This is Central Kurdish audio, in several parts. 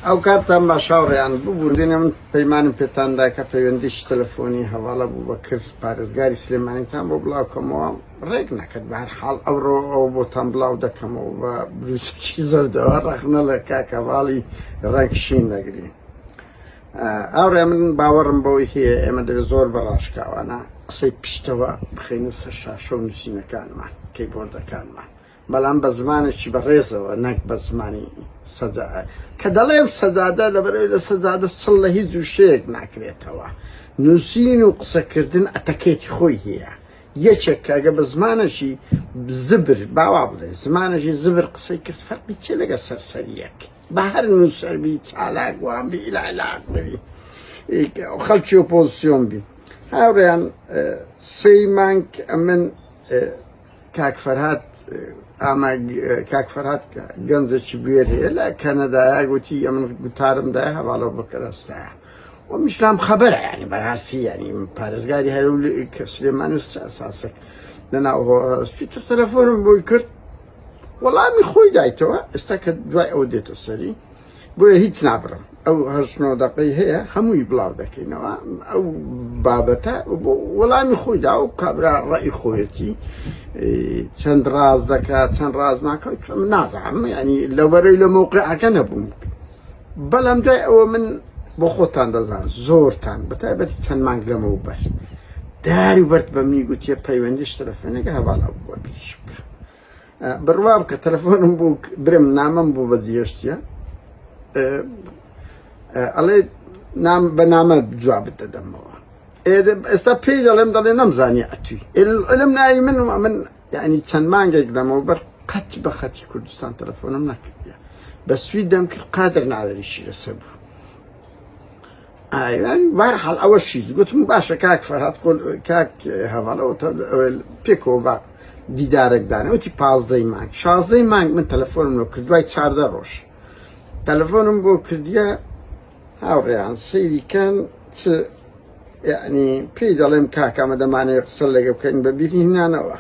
ئەوکاتتان باش هاوڕێیان، ببورن من پەیمانم پێتان دا کە پەیوەندیی تەلەفۆنی هەڤاڵ ئەبوبەکر پارێزگاری سلێمانیتان بۆ بڵاو کەمەوە، ڕێک نەکرد، بە هەر حاڵ ئەوڕۆ ئەوە بۆتان بڵاو دەکەمەوە بە بروسکی زەردەوە ڕەخنە لە کاک هەڤاڵی ڕەنگ شین دەگرین. هاوڕێ من باوەڕم بەوەی هەیە ئێمە دەبێت زۆر بە ڕاشکاوانە قسەی پشتەوە بخەینە سەر شاشە و نووسینەکانمان، کەیبۆردەکانمان. بەڵام بە زمانێکی بەڕێزەوە نەک بە زمانی سەجا کە دەڵێم سەجادە لەبەرەوەی لە سەجادە سڵ لە هیچ وشەیەک ناکرێتەوە نووسین و قسەکردن ئەتەکێتی خۆی هەیە یەکێک کاگە بە زمانێکی زبر باوا بڵێ زمانێکی زبر قسەی کرد فەرقی چێ لەگە سەرسەریەک بە هەر نووسەر بی چالاکوان بی ئیلالاق بی خەڵکی ئۆپۆزیسیۆن بی هاوڕێیان سێی مانگ ئەمن کاک فەرهاد ئاما کاک فەرهاد گەنجێکی بوێر هەیە لە کەنەدایە گوتی ئەمن گوتارم دایە هەواڵە بکەرەستایە و میشلام خەبەرە ینی بەڕاستی ینی پارێزگاری هەر کە سلێمانی ساسەک لە ناو هۆڕستی تو تەلەفۆنم بۆی کرد وەڵامی خۆی دایتەوە ئێستا کە دوای ئەوە دێتە سەری بۆیە هیچ نابڕم ئەو هەشت نۆ دەقەی هەیە هەمووی بڵاو دەکەینەوە ئەو بابەتە وەڵامی خۆی دا و کابرا ڕێی خۆیەتی چەند ڕاز دەکات چەند ڕاز ناکات نازانم ینی لەوەرەی لە مەوقعەکە نەبووم بەڵام دوای ئەوە من بۆ خۆتان دەزان زۆرتان بەتایبەتی چەند مانگ لەمەوبەر داری و بەرد بە منی گوتیە پەیوەندیش تەلەفۆنێکە هەواڵ بووە پیش بکە بڕوا بکە تەلەفۆنم بوو برم نامەم بۆ بەجێهێشتیە ئەڵێ نام بە نامە جوابت دەدەمەوە ئێستا پێی دەڵێم دەڵێ نەمزانی ئەتوی علم ناوی من و من یعنی چەند مانگێک لەمەوبەر قەت بە خەتی کوردستان تەلەفۆنم نەکردیە بە سوید دەم کرد قادر ناوەریشی لەسەر بوو بارحاڵ ئەوەشی گوتم باشە کاک فەرهاد خۆ کاک هەڤاڵەوە پێکەوە با دیدارێک دانێ وتی پازدەی مانگ شازدەی مانگ من تەلەفۆنم لۆ کرد دوای چاردە ڕۆژ تەلەفۆنم بۆ کردیە هاوڕێیان سەیری کەن چ یعنی پێی دەڵێم کاکەمە دەمانەوێت قسە لەگە بکەین بە بیری هینانەوە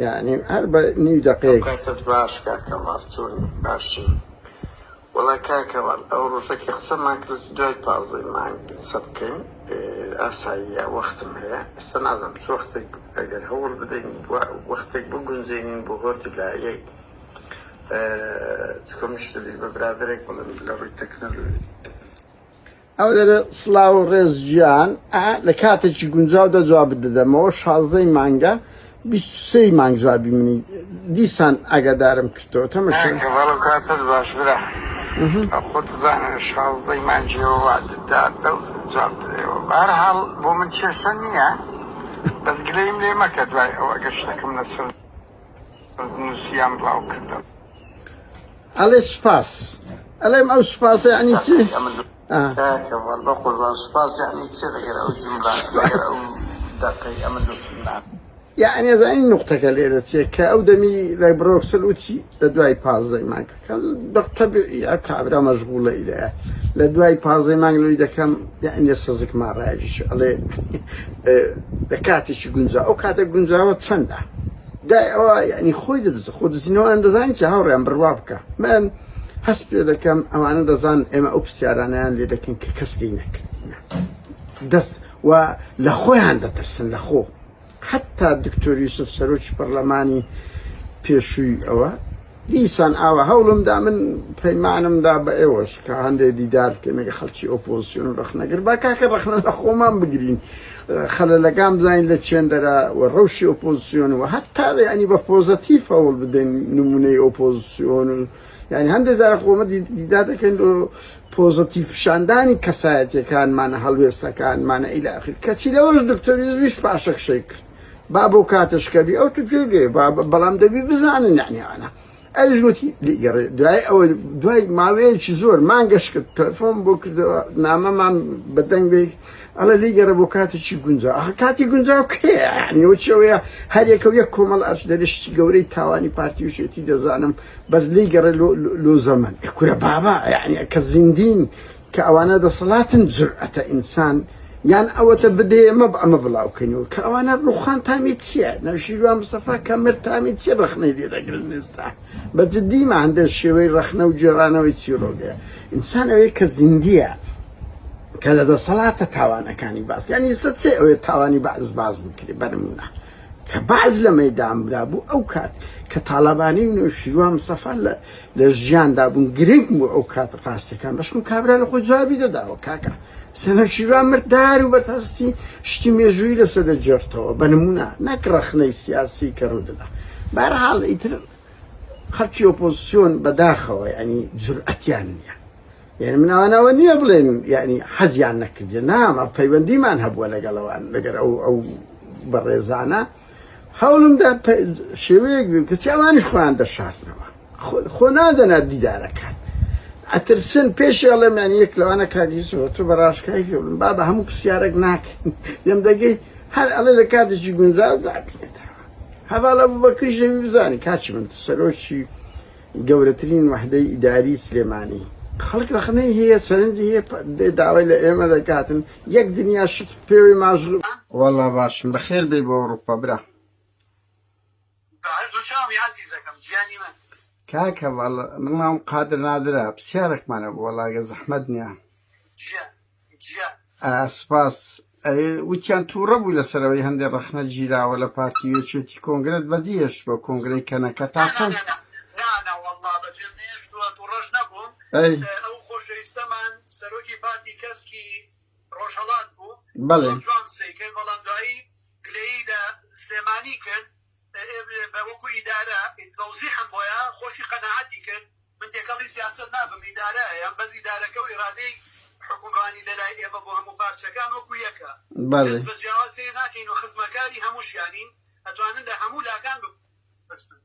یعنی هەر بە نیو دەقەیەک کاتت باش کاکەماڵ چۆنی باشی وەڵا کاک هەڤاڵ ئەو ڕۆژە کە قسەمان کرد دوای پازدەی مانگ قسە بکەین ئاساییە وەختم هەیە ئێستا نازانم چ وەختێک ئەگەر هەوڵ بدەین وەختێک بگونجێنین بۆ هەردوو لا یەک چکۆ منیش دەبێت بە برادەرێک بڵێم لە ڕووی تەکنەلۆژی ئەو دەرێ سڵاو و ڕێز گیان ئا لە کاتێکی گونجاودا جوابت دەدەمەوە شازدەی مانگە 23 مانگ جوابی منی دیسان ئاگادارم کردەوە تەمەشا کاکە بەڵێ کاتت باش برا خۆت زانە شازدەی مانگیەوە وعدت دا دەو جواب بدەیەوە بەهەرحاڵ بۆ من کێشە نییە بەس گلەیم لێ مەکە دوای ئەو ئەگەر شتەکەم لەسەر نووسیان بڵاو کردەوە. ئەڵێ سوپاس ئەڵێم ئەو سوپاسە یعنی چی؟ کاکە وەڵ بەقوربان سوپاس یعنی چی لەگەر ئەو جوملە لەگەر ئەو دەقەی ئەمن نووسیمان. یعنی ئەزانی نوقتەکە لێرە چیە کە ئەو دەمی لە برۆکسل وتی لە دوای پازدەی مانگەکە طبیعیە کابرا مەشغوڵە ئیلەیە لە دوای پازدەی مانگ لۆی دەکەم یعنی لەسەر زکما ڕایش ئەڵێ لە کاتێکی گونجا ئەو کاتە گونجاوە چەندە دای ئەوە یعنی خۆی دەدز خۆ دزینەوەیان دەزانی چی هاوڕێیان بڕوا بکە من هەست پێ دەکەم ئەوانە دەزان ئێمە ئەو پرسیارانەیان لێ دەکەین کە کەس لێی نەکردینە دەست و لە خۆیان دەترسن لە خۆ حتا دکتۆر یوسف سەرۆکی پەرلەمانی پێشووی ئەوە دیسان ئاوا هەوڵم دا من پەیمانم دا بە ئێوەش کە هەندێ دیدار بکەین لەگە خەڵکی ئۆپۆزسیۆن و ڕەخنەگر با کاکە ڕەخنە لە خۆمان بگرین خەلەلەکان بزانین لە چێندەرا و ڕەوشی ئۆپۆزسیۆن و هەتا ینی بە پۆزەتیف هەوڵ بدەین نمونەی ئۆپۆزسیۆن و یعنی هەندێک جار خۆمە دیدار دەکەین لۆ پۆزەتیف پیشاندانی کەسایەتیەکانمانە هەڵوێستەکانمانە ئیلى ئاخر کەچی لەوەش دکتۆر یوسفیش پاشەکشەی کرد با بۆ کاتەش کەبی ئەو تو گوێ لێ با بەڵام دەبی بزانن یعنی ئەوانە ئەویش گوتی لیگەڕێ دوای ئەوە دوای ماوەیەکی زۆر مانگەش کرد تەلەفۆن بۆ کردەوە نامەمان بە دەنگێک ئەڵێ لیگەڕێ بۆ کاتێکی گونجاو ئاخ کاتی گونجاو کێ یعنی ئەوە چیەوەیە هەر یەکە و یەک کۆمەڵ ئەرش دەرێ شتی گەورەی تاوانی پارتی و شێتی دەزانم بەس لیگەڕێ لۆ لۆ زەمەن کورە بابا یعنی کە زیندین کە ئەوانە دەسەڵاتن جورئەتە ئینسان. یان ئەوەتە بدەیە ئێمە ئەمە بڵاو کەینەوە کە ئەوانە ڕوخان تامی چییە؟ نەوشیروان مستەفا کە مرد تامی چیە ڕەخنەی لێ دەگرن ئێستا بە جدیمە هەندێک شێوەی ڕەخنە و گێڕانەوەی چیرۆکەیە ئینسان ئەوەیە کە زیندیە کە لە دەسەڵاتە تاوانەکانی باس یعنی ئێستا چێ ئەوێ تاوانی بەعس باس بکرێ بەنمونە کە بەعس لە مەیداندا بوو ئەو کات کە تاڵەبانی و نەوشیروان مستەفا لە لە ژیاندا بوون گرنگ بوو ئەو کات ڕاستەکان بەشکم کابرا لە خۆی جوابی دەداوە کاکە سەنەشیروان مرد دار و بەتەستی شتی مێژووی لەسەر دەگێڕتەوە بە نمونە نەک ڕەخنەی سیاسی کە ڕوو دەدا بەهەرحاڵ ئیتر خەڵکی ئۆپۆزیسیۆن بەداخەوە یعنی جورئەتیان نییە یعنی من ئەوانەوە نییە بڵێن یعنی حەزیان نەکردێ نامە پەیوەندیمان هەبووە لەگەڵەوان لەگەر ئەو ئەو بەڕێزانە هەوڵمدا شێوەیەک بیم کەچی ئەوانیش خۆیان دەشارنەوە خۆ نادەنە دیدارەکان ئەترسن پێشی ئەڵێم یانی یەک لەوانە کاک یوسف تۆ بە ڕاشکاوی پێ بڵێم بابە هەموو پرسیارێک ناکەین لێم دەگەی هەر ئەڵێ لە کاتێکی گونجاو دابینێتەوە هەڤاڵ ئەبوبەکریش دەبی بزانی کاکی من سەرۆکی گەورەترین وەحدەی ئیداری سلێمانی خەڵک ڕەخنەی هەیە سەرنجی هەیە داوای لە ئێمە دەکاتن یەک دنیا شت پێوەی ماژ وەڵا باشم بەخێر بێی بۆ ئەوڕوپا برا. بە هەردوو چاومی عەزیزەکەم گیانی من. کاک هەڤاڵ من ناوم قادر نادرە پرسیارێکمان هەبوو وەڵا گەر زەحمەت نیە. گیان گیان. سپاس. ئەرێ وتیان تووڕە بووی لەسەر ئەوەی هەندێ ڕەخنە گیراوە لە پارتی و یەکێتی کۆنگرەت بەجی هێشت بۆ کۆنگرەی کەنەکە تا نا نا چەند؟ نا نا نا نا وەڵا بەجێم نەهێشتووە توڕەش نەبووم ئەی. ئەو خۆشەویستەمان سەرۆکی پارتی کەسکی ڕۆژهەڵات بوو بەڵێ. زۆر جوان قسەی کرد بەڵام دوایی گلەیی لە سلێمانی کرد بە وەکو ئیدارە تەوزیحم بۆیە خۆشی قەناعەتی کرد من تێکەڵی سیاسەت نابم ئیدارە هەیە بەس ئیدارەکە و ئیرادەی حوکمڕانی لەلای ئێمە بۆ هەموو پارچەکان وەکو یەکە بەڵێ. کەس بە جیاواز سەیر ناکەین و خزمەکاری هەمووشیانین ئەتوانن لە هەموو لاکان بپرسن.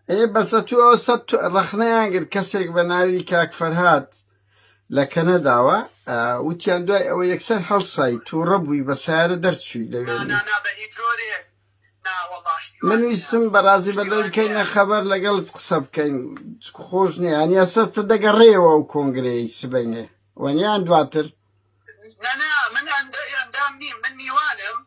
ئێ بەسە تو ئەوسە ڕەخنەیان گرت کەسێک بە ناوی کاک فەرهاد لە کەنەداوە وتیان دوای ئەوە یەکسەر هەڵسای تووڕە بووی بە سیارە دەرچووی لەوێ نا نا نا بە هیچ جۆرێک نا وەڵا شتی وا من نییە ویستم بەڕازی شتی بە وا لەوەی نییە. بکەینە خەبەر لەگەڵت قسە بکەین چکو خۆش نییە یانی ئێستا تە دەگەڕێیەوە ئەو کۆنگرەیەی سبەینێ وەنیان دواتر نا نا من ئەندام نیم من میوانم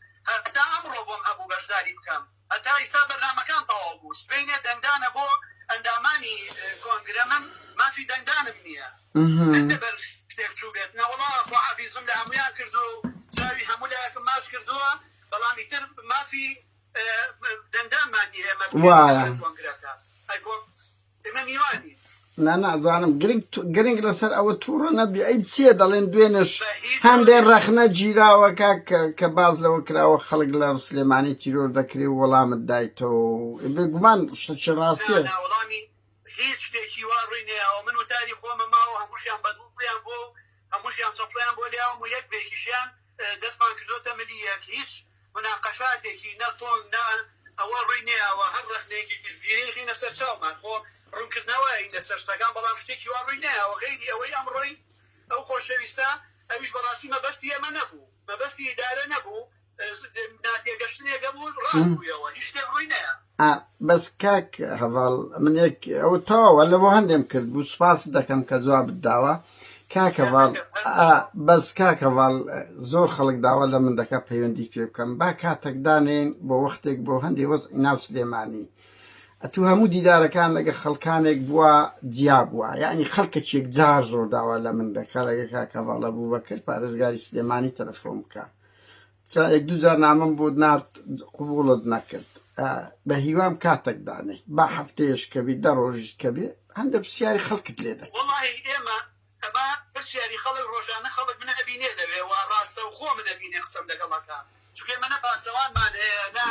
هەتا ئەمڕۆ بۆم هەبوو بەشداری بکەم هەتا ئیستا بەرنامەکان تەواو بوو سبەینێ دەنگدانە بۆ ئەندامانی کۆنگرە من مافی دەنگدانم نییە نەک لەبەر شتێک چووبێت نەوەڵا خواحافیزم لە هەموویان کردووە و چاوی هەموو لایەکم ماچ کردووە بەڵام ئیتر مافی دەنگدانمان نییە ئێمە بکەوینە وایە بەر کۆنگرەکە ئەی کۆ ئێمە میوانین. نا نازانم گرنگ گرنگ لەسەر ئەوە تووڕە نەبی ئەی چییە دەڵێن دوێنێش بە هیچ هەندێ جۆرێک. ڕەخنە گیراوە کاک کە باس لەوە کراوە خەڵک لە سلێمانی تیرۆر دەکرێ و وەڵامت دایتەوە و بێگومان شتەکی نا ڕاستیە. نا وەڵامی هیچ شتێکی وا ڕووی نەیاوە من وتاری خۆمم ماوە هەمووشیان بە دڵیان بووە و هەمووشیان چەپڵەیان بۆ لێیاوم و یەک بەیەکیشیان دەستمان کردۆتە ملی یەک هیچ مناقەشاتێکی نە تۆن نە ئەوە ڕووی نەیاوە هەر ڕەخنەیەکیش بگیرێ خینە سەر چاومان خۆ ڕوونکردنەوەین لەسەر شتەکان بەڵام شتێکی وا ڕووی نەیاوە غەیری ئەوەی ئەمڕۆی ئەو خۆشەویستە ئەویش بەڕاستی مەبەستی ئێمە نەبوو مەبەستی ئیدارە نەبوو ناتێگەشتنێک هەبوو ڕاست بوویەوە هیچ شتێک ڕووی نەیا. ئا بەس کاک هەڤاڵ من یەک ئەوە تەواوە لە بۆ هەندێم کرد بوو سوپاست دەکەم کە جوابت داوە کاک هەڤاڵ ئا بەس کاک هەڤاڵ زۆر خەڵک داوا لە من دەکا پەیوەندی پێ بکەم با کاتەک دانێین بۆ وەختێک بۆ هەندێ وەزعی ناو سلێمانی ئەتوو هەموو دیدارەکان لەگە خەڵکانێک بووە جیا بووە یعنی خەڵکەکی یەکجار زۆر داوا لە من دەکا لەگە کاک هەڤاڵ ئەبوبەکر پارێزگاری سلێمانی تەلەفۆن بکە جا یەک دوو جار نامەم بۆت نارد قبوڵت نەکرد بە هیوام کاتەک دانێی با هەفتەیەش کە بی دە ڕۆژیش کە بێ هەندە پرسیاری خەڵکت لێ دەکەم. وەڵاهی ئێمە ئەمە پرسیاری خەڵک ڕۆژانە خەڵک من ئەبینێ لەوێ وە ڕاستەوخۆ من ئەبینێ قسەم لەگەڵ ئەکا چونکە ئێمە نە پاسەوانمان هەیە نە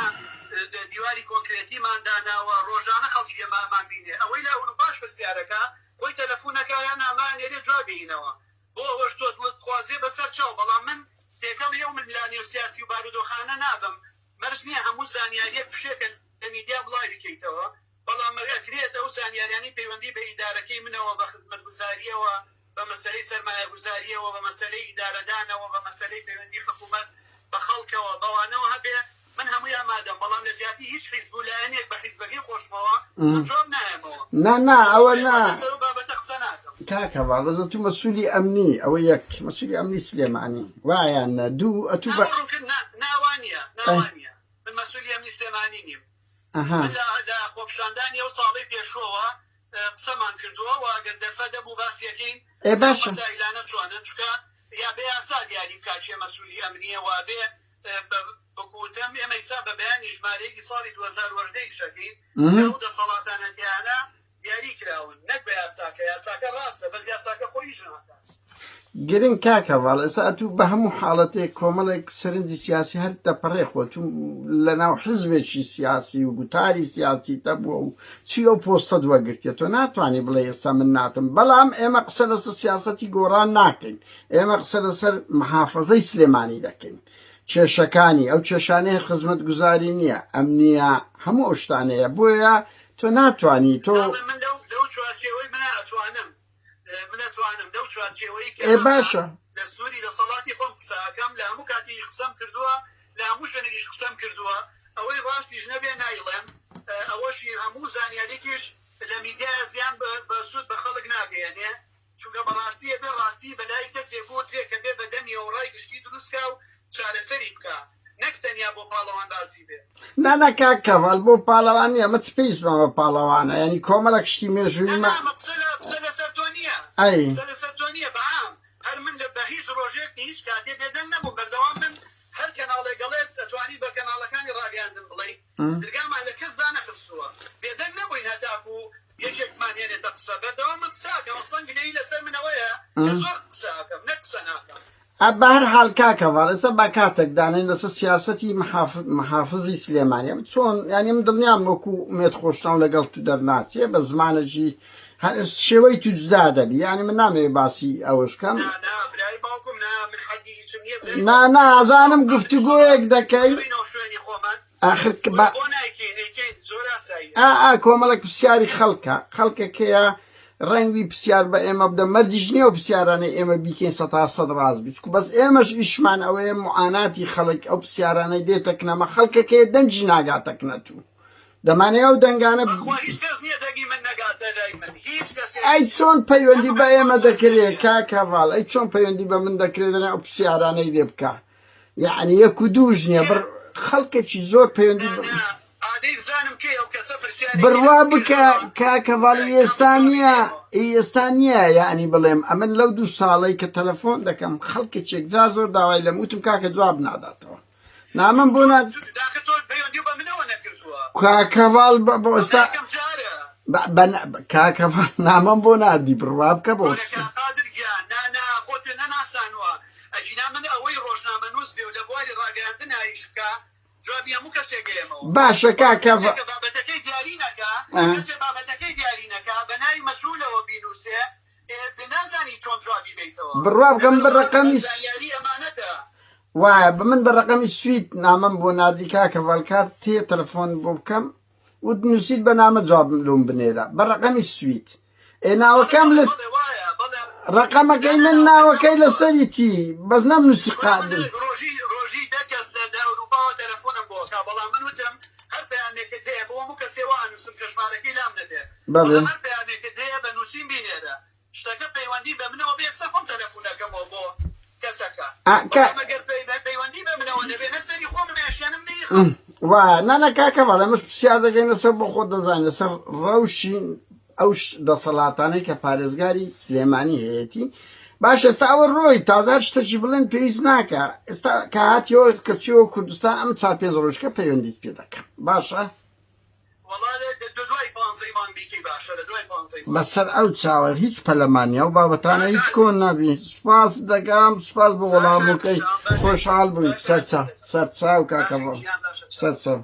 دیواری کۆنکرێتیمان داناوە ڕۆژانە خەڵکی ئێمە ئەمان بینێ ئەوەی لە ئەوروپاش پرسیارەکا خۆی تەلەفونەکا یا نامە ئەنێرێ جوابی ئینەوە بۆ ئەوەش تۆ دڵت بخوازێ بەسەر چاو، بەڵام من تێکەڵی ئەو ململانێ و سیاسی و بارودۆخانە نابم، مەرج نییە هەموو زانیارییەک فشێکە لە میدیا بڵاوی کەیتەوە، بەڵام ئەکرێت ئەو زانیاریانەی پەیوەندی بە ئیدارەکەی منەوە، بە خزمەتگوزارییەوە، بە مەسەلەی سەرمایەگوزارییەوە، بە مەسەلەی ئیدارەدانەوە، بە مەسەلەی پەیوەندی حکومەت بە خەڵکەوە، بەوانەوە هەبێ، من هەمووی ئامادەم، بەڵام لە جیاتی هیچ حیزب و لایەنێک بە حیزبەکەی خۆشمەوە، من جواب نایەمەوە. نا نا ئەوە نا. لەسەر ئەو بابەتە قسە ناکەم. کاک هەڤاڵ بەس ئەتوو مەسولی ئەمنی ئەوە یەک مەسولی ئەمنی سلێمانی وایان نە دوو ئەتوو بە نا ڕوونکرد نا نا وا نییە نا وا نییە من مەسولی ئەمنی سلێمانی نیم ئەها من لە لە خۆپیشاندانی ئەو ساڵەی پێشووەوە قسەمان کردووە و ئەگەر دەرفەت هەبوو باسی ئەکەین ئێ ئەو باشە مەسائیلانە چۆنن چونکە یا بێ یاسا دیاری بکا کێ مەسولی ئەمنییە و ئەبێ بە بەگوتم ئێمە ئیسا بە بەیانی ژمارەیەکی ساڵی 2018 ئیش ئەکەین کە ئەو دەسەڵاتانە تیانە دیاری کراون نەک بە یاساکە، یاساکە ڕاستە بەس یاساکە خۆی ئیش ناکات. گرنگ کاک هەڤاڵ ئێستا ئەتوو بە هەموو حاڵەتێک کۆمەڵێک سەرنجی سیاسی هەر دەپەڕێ خۆ تو لەناو حزبێکی سیاسی و گوتاری سیاسی تەبووە و چی ئەو پۆستەت وەگرتیە تۆ ناتوانی بڵێ ئێستا من ناتم بەڵام ئێمە قسە لەسەر سیاسەتی گۆڕان ناکەین ئێمە قسە لەسەر محافەزەی سلێمانی دەکەین کێشەکانی ئەو کێشانەیە خزمەتگوزاری نییە ئەمنیە هەموو ئەو شتانەیە بۆیە تۆ ناتوانی تۆ. بەڵێ من لەو لەو چوارچێوەی منە ئەتوانم من ئەتوانم لەو چوارچێوەی کە ئێ هەمە باشە. لە سنووری دەسەڵاتی خۆم قسە ئەکەم لە هەموو کاتێکیش قسەم کردووە لە هەموو شوێنێکیش قسەم کردووە ئەوەی ڕاستیش نەبێ نایڵێم ئەوەشی هەموو زانیاریکیش لە میدیایە زیان بە بە سوود بە خەڵک ناگەیەنێ چونکە بەڕاستی ئەبێ ڕاستی بەلای کەسێک بوترێ کە بێ بە دەمیەوە ڕای گشتی دروست کا و چارەسەری بکا نەک تەنیا بۆ پاڵەوان بازی بێ. نا نا کاک کەڤال بۆ پاڵەوان نیە ئەمە چ پێویستمان بە پاڵەوانە یانی کۆمەڵێک شتی نا مێژوویی نا ما ئەمە قسە لە قسە لەسەر تۆ نیە ئەی. قسە لەسەر تۆ نیە بە عام هەر من لە بە هیچ ڕۆژێک هیچ کاتێ بێدەنگ نەبووم بەردەوام من هەر کەناڵێک ئەڵێت ئەتوانی بە کەناڵەکانی ڕاگەیاندن بڵێی درگامان لە کەس دانەخستووە بێدەنگ نەبووین هەتاکوو یەکێکمان هێنێتە قسە بەردەوام من قسە ئەکەم ئەسڵەن گلەیی لەسەر من ئەوەیە کە زۆر قسە ئەکەم نەک قسە ناکەم. ئە بەهەر حال کاک هەڤاڵ ئێستا با کاتێک دانێین لەسەر سیاسەتی محافزی سلێمانی ئەم چۆن یانی من دڵنیام وەکو ئومێد خۆشناو لەگەڵ تو دەرناچێ بە زمانێکی هەر شێوەی تو جودا دەبی یانی من نامەوێ باسی ئەوەش بکەم نا نا برای باوکم نا من حەدی هیچم نییە برای نا باوکم نا ئەزانم ئاخر گفتوگۆیەک دەکەین بڕینەوە شوێنی خۆمان ئاخر بە بۆ نایکەین ئەیکەین زۆر ئاساییە. ئا ئا کۆمەڵێک پرسیاری خەڵکە خەڵکەکەیە ڕەنگبی پرسیار بە ئێمە بدە مەرجیش نییە ئەو پرسیارانەی ئێمە بیکەین سەتا سەد ڕاست بی چکو بەس ئێمەش ئیشمان ئەوەیە معاناتی خەڵک ئەو پرسیارانەی دێتە کنەمە خەڵکەکەیە دەنگی ناگاتە کنە تو دەمانەوێ ئەو دەنگانە بەخوا هیچ کەس نییە دەنگی من نەگاتە لای من هیچ کەسێک ئەی نییە چۆن پەیوەندی هەموو بە کەس ئێمە زۆر دەکرێ سەرسەریە. کاک هەڤاڵ ئەی چۆن پەیوەندی بە من دەکرێ دەڵێن ئەو پرسیارانەی لێ بکە یەعنی یەک و دووش نییە بڕ خەڵکێکی زۆر پەیوەندی نا بە نا ئادەی بزانم کێ ئەو کەسە پرسیارێکی بڕوا لەم بکە کردووە کاک هەڤاڵ کە ئێستا من جوابی نییە دەیەمەوە. ئی ئێستا نییە یەعنی بڵێم ئەمن لەو دوو ساڵەی کە تەلەفۆن دەکەم خەڵکێک جا زۆر داوای لەم وتم کاکە جواب ناداتەوە نامەم بۆ تۆ نارد. داخە تۆ پەیوەندیو بە منەوە نەکردووە. کاک هەڤاڵ بە بۆ ئەمە ئێستا یەکەم جارە. بە بە کاک هەڤاڵ نامەم بۆ ناردی بڕوا بکە بۆ کورە کاک قادر گیان نا نا خۆت نەناسانوە ئەگینا من ئەوەی ڕۆژنامەنووس بێ و لە بواری ڕاگەیاندنا ئیش بکا جوابی هەموو کەسێک ئەیەمەوە باشە بەڵام کاک کەسێ هەڤاڵ. کە بابەتەکەی دیاری نەکا کەسێ بابەتەکەی دیاری نەکا بە ناوی مەجهولەوە بینووسێ نازانی چۆن جوابی بەیتەوە بڕوا بکەم بە لەبەرئەوە ڕەقەمی زانیاری ئەمانەتە. وایە بە من بە ڕەقەمی سوید نامەم بۆ ناردی کاک هەڤاڵ کات تێ تەلەفۆن بۆ بکەم وت نوسیت بە نامە جوابم لۆم بنێرە بە ڕەقەمی سوید ئێ بەڵێ ناوەکەم بەڵێ لە بەڵێ وایە بەڵێ ڕەقەمەکەی نا نا من ناوەکەت ناوەکەی نەبووە لەسەریتی بەس نەمنوسی کورە من قادر ڕۆژی ڕۆژی دە کەس لە لە ئەوروپاوە تەلەفۆنم بۆ ئەکا بەڵام من وتم هەر پەیامێکت هەیە بۆ هەموو کەسێ وا ئەنوسم کە ژمارەکەی لام نەبێ بەڵێ بەڵام هەر پەیامێکت هەیە بە نوسین بینێرە شتەکە پەیوەندی بە منەوە بێ یەکسەر خۆم تەلەفون ئەکەمەوە بۆ کەسەکە ئا کە بەڵام ئەگەر پەیوەندی بە منەوە نەبێ نە سەری خۆم نایشێنم نە ئی خەڵک. وایە نا نا کاکە بەڵێ ئەمەش پرسیار دەکەین لەسەر بۆ خۆت دەزانی لەسەر ڕەوشی ئەو دەسەڵاتانەی کە پارێزگاری سلێمانی هەیەتی باش ئێستا ئەوە ڕۆی تازە هەر شتێکی بڵێن پێویست ناکە ئێستا کە هاتیەوە کە چیەوە کوردستان ئەم چار پێنج ڕۆژکە پەیوەندیت پێ دەکەم باشە وەڵا لە دوای پانزەی مانگ بیکەی باشە لە دوای پانزەی مانگ. بەسەر ئەو چاوە هیچ پەلەمان نیە ئەو بابەتانە باشە هیچ کۆن ئەزیزم. نابی سوپاس دەکەم سوپاس بۆ باشە وەڵامەکەی چاوم باشە خۆشحاڵ بووین باشە سەرچاو ئەزیزم. سەرچاو کاکە باشە ڕۆڵ گیان باشە چاو. سەرچاو.